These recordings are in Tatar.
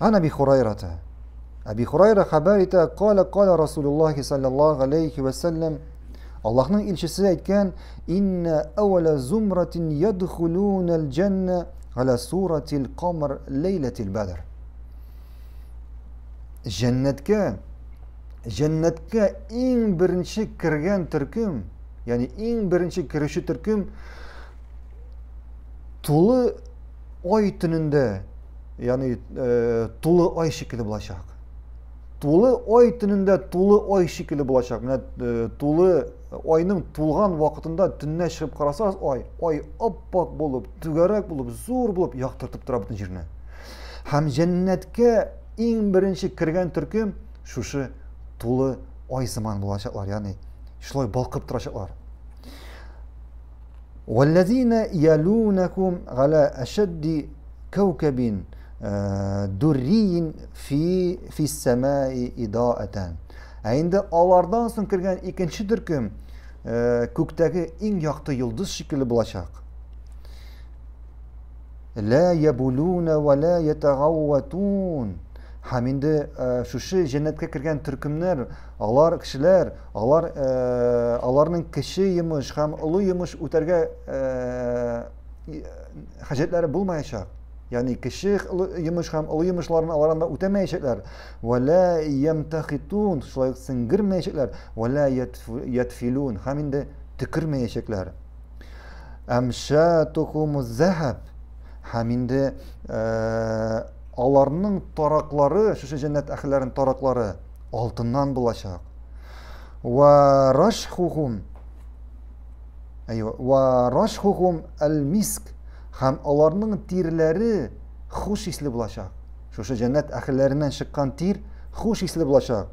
Ан Әби Хурайрата. Әби Хурайра хәбәр итә, кала кала Расулуллахи саллаллаху алейхи ва саллям, Аллаһның илчесе әйткән, инна әвәлә зумратин ядхулунал җәннә аля суратил камар ләйләтил бәдр. Җәннәткә җәннәткә иң беренче кергән төркем, ягъни иң беренче керүче төркем тулы ай төнендә, ягъни э, тулы ай шикелле булачак. Тулы ай төнендә тулы ай шикелле булачак. Менә э, тулы айның тулган вакытында төннә чыгып карасагыз, ай, ай аппак булып, түгәрәк булып, зур булып яктыртып тора бөтен җирне. Һәм җәннәткә иң беренче кергән төркем шушы тулы ай сыман булачаклар, ягъни шулай балкып торачаклар. Валлазина ялунакум гала ашадди кәүкәбин дурриин фи фиссамаи идаатан. Ә инде алардан соң кергән икенче төркем күктәге иң якты йолдыз шикелле булачак. Ла ябулуна ва ла ятагавватун. Һәм инде шушы җәннәткә кергән төркемнәр, алар кешеләр, алар аларның кече йомыш һәм олы йомыш үтәргә хаҗәтләре булмаячак. Ягъни кече йомыш һәм олы йомышларны алар анда үтәмәячәкләр. Ва ла ямтахитун, шулай ук сеңгермәячәкләр. Ва ла ятфилун, һәм инде төкермәячәкләр. Әмшатухум захаб, һәм инде аларның тараклары, шушы җәннәт әһелләренең тараклары алтыннан булачак. Ва рашхухум, әйе, ва рашхухум әл-миск, һәм аларның тирләре хуш исле булачак. Шушы җәннәт әһелләреннән чыккан тир хуш исле булачак.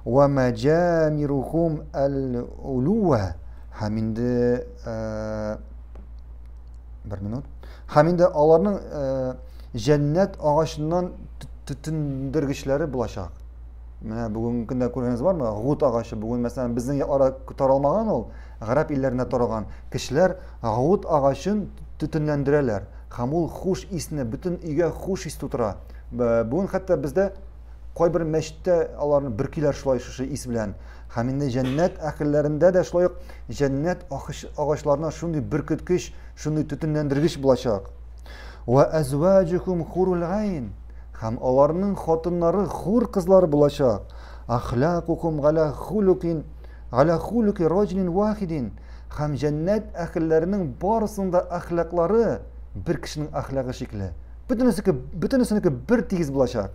Ва маҗамирухум әл-улуа, һәм инде бер минут. Һәм инде аларның җәннәт агачыннан төтендергечләре булачак. Менә бүгенге көндә күргәнегез бармы? Гут агачы бүген, мәсәлән, безнең якларда таралмаган ул, гарәп илләрендә таралган. Кешеләр гут агачын төтенләндерәләр һәм ул хуш исне бөтен өйгә хуш ис тутыра. Бүген хәтта бездә кайбер мәчеттә аларны бөркиләр шулай шушы ис белән. Һәм инде җәннәт әһелләрендә дә шулай ук җәннәт агачларына шундый бөркеткеч, шундый төтенләндергеч булачак. Ва әзваҗухум хурул гайн. Һәм аларның хатыннары хур кызлары булачак. Ахлакухум галя хулукин галя хулуки раҗулин вахидин. Һәм җәннәт әһелләренең барысының да әхлаклары бер кешенең әхлагы шикелле. Бөтенесенеке, бөтенесенеке бер тигез булачак.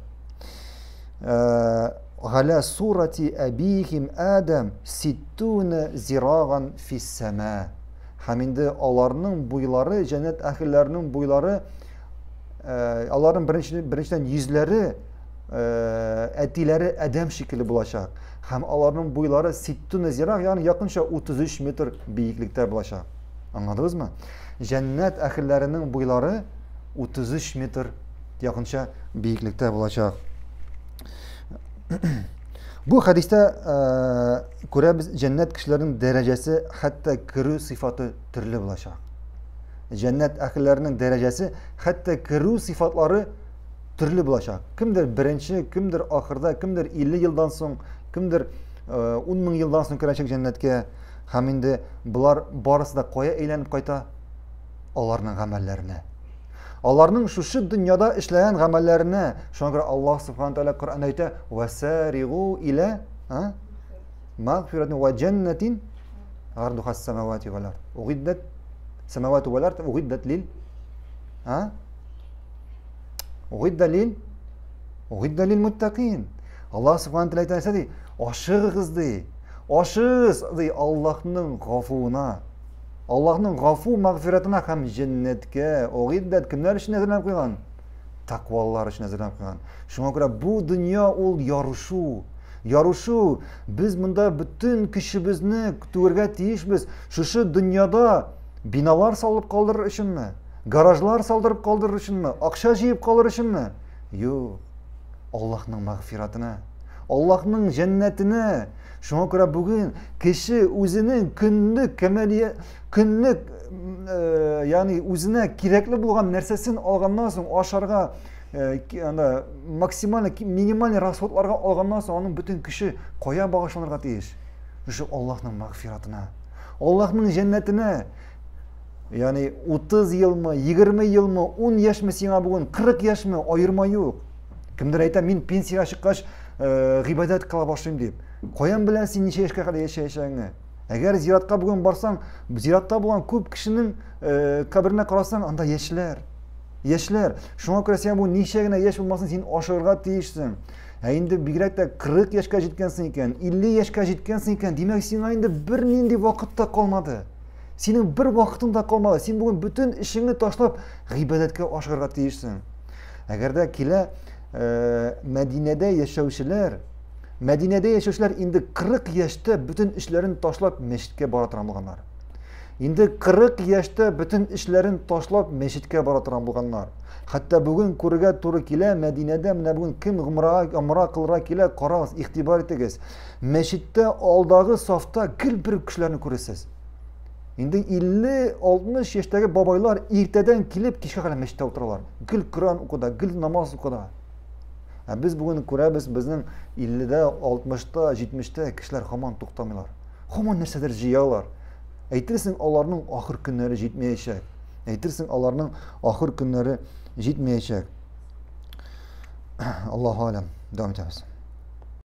Галя сурати әбихим Адам ситтуна зираган фиссама. Һәм инде аларның буйлары, җәннәт әһелләренең буйлары, аларның беренче, беренчедән йөзләре, әтиләре Адәм шикелле булачак. Һәм аларның буйлары ситтуна зираг, ягъни якынча 33 метр биеклектә булачак. Аңладыгызмы? Җәннәт әһелләренең буйлары 33 метр якынча биеклектә булачак. Бу хәдистә күрәбез, җәннәт кешеләренең дәрәҗәсе, хәтта керү сыйфаты төрле булачак. Җәннәт әһелләренең дәрәҗәсе, хәтта керү сыйфатлары төрле булачак. Кемдер беренче, кемдер ахырда, кемдер 50 елдан соң, кемдер 10 мең елдан соң керәчәк җәннәткә. Һәм инде болар барысы да кая әйләнеп кайта? Аларның гамәлләренә. Аларның шушы дөньяда эшләгән гамәлләренә. Шуңа күрә Аллаһ субхана тәгалә Коръәндә әйтә: "Васаригу иля магфиратин ва җаннатин гардуха самавати вал ард. Угиддат самавати вал ард угиддат лил а? Угидда лил угидда лил муттакин. Аллаһ субхана тәгалә әйтә ди: "Ашыгыгыз ди. Ашыгыз ди Аллаһның гафуына. Аллаһның гафу мәгъфиратына һәм җәннәткә. Угиддат кемнәр өчен әзерләнеп куйган? Тәкъвалар өчен әзерләнеп куйган. Шуңа күрә бу дөнья ул ярышу. Ярышу. Без монда бөтен көчебезне түгәргә тиешбез. Шушы дөньяда биналар салып калдырыр өченме? Гаражлар салдырып калдырыр өченме? Акча җыеп калыр өченме? Юк. Аллаһның мәгъфиратына, Аллаһның җәннәтенә. Шуңа күрә бүген кеше үзенең көнлек кәмәлия, көнлек, ягъни үзенә кирәкле булган нәрсәсен алганнан соң ашарга, э, анда максимально минимальный расходларга алганнан соң аның бөтен көче кая багышланырга тиеш? Шушы Аллаһның мәгъфиратына, Аллаһның җәннәтенә. Ягъни 30 елмы, 20 елмы, 10 яшьме сиңа бүген, 40 яшьме, аерма юк. Кемдер әйтә, мин пенсиягә чыккач, э, гыйбадәт кыла башлыйм дип. Каян белән син ничә яшькә кадәр яшәячәгеңне? Әгәр зиратка бүген барсаң, зиратта булган күп кешенең э, каберенә карасаң, анда яшьләр. Яшьләр. Шуңа күрә син бу ничә генә яшь булмасын, син ашыгырга тиешсең. Ә инде бигрәк тә 40 яшькә җиткәнсең икән, 50 яшькә җиткәнсең икән, димәк, сиңа инде бернинди вакыт та калмады. Синең бер вакытың да калмады. Син бүген бөтен эшеңне ташлап, гыйбадәткә ашыгырга тиешсең. Әгәр дә килә, э, Мәдинәдә яшәүчеләр, Мәдинәдә яшәүчеләр инде 40 яшьтә бөтен эшләрен ташлап мәчеткә бара торган булганнар. Инде 40 яшьтә бөтен эшләрен ташлап мәчеткә бара торган булганнар. Хәтта бүген күрергә туры килә, Мәдинәдә менә бүген кем гомрага, гомра кылырга килә, карагыз, игътибар итегез. Мәчеттә алдагы сафта гел бер кешеләрне күрәсез. Инде 50-60 яшьтәге бабайлар иртәдән килеп кичкә кадәр мәчеттә утыралар. Гел Коръән укыда, гел намаз укыда. Ә без бүген күрәбез, безнең 50-дә, 60-та, 70-тә кешеләр һаман туктамыйлар. Һаман нәрсәдер җыялар. Әйтерсең, аларның ахыр көннәре җитмәячәк. Әйтерсең, аларның ахыр көннәре җитмәячәк. Аллаһу алям. Дәвам итәбез.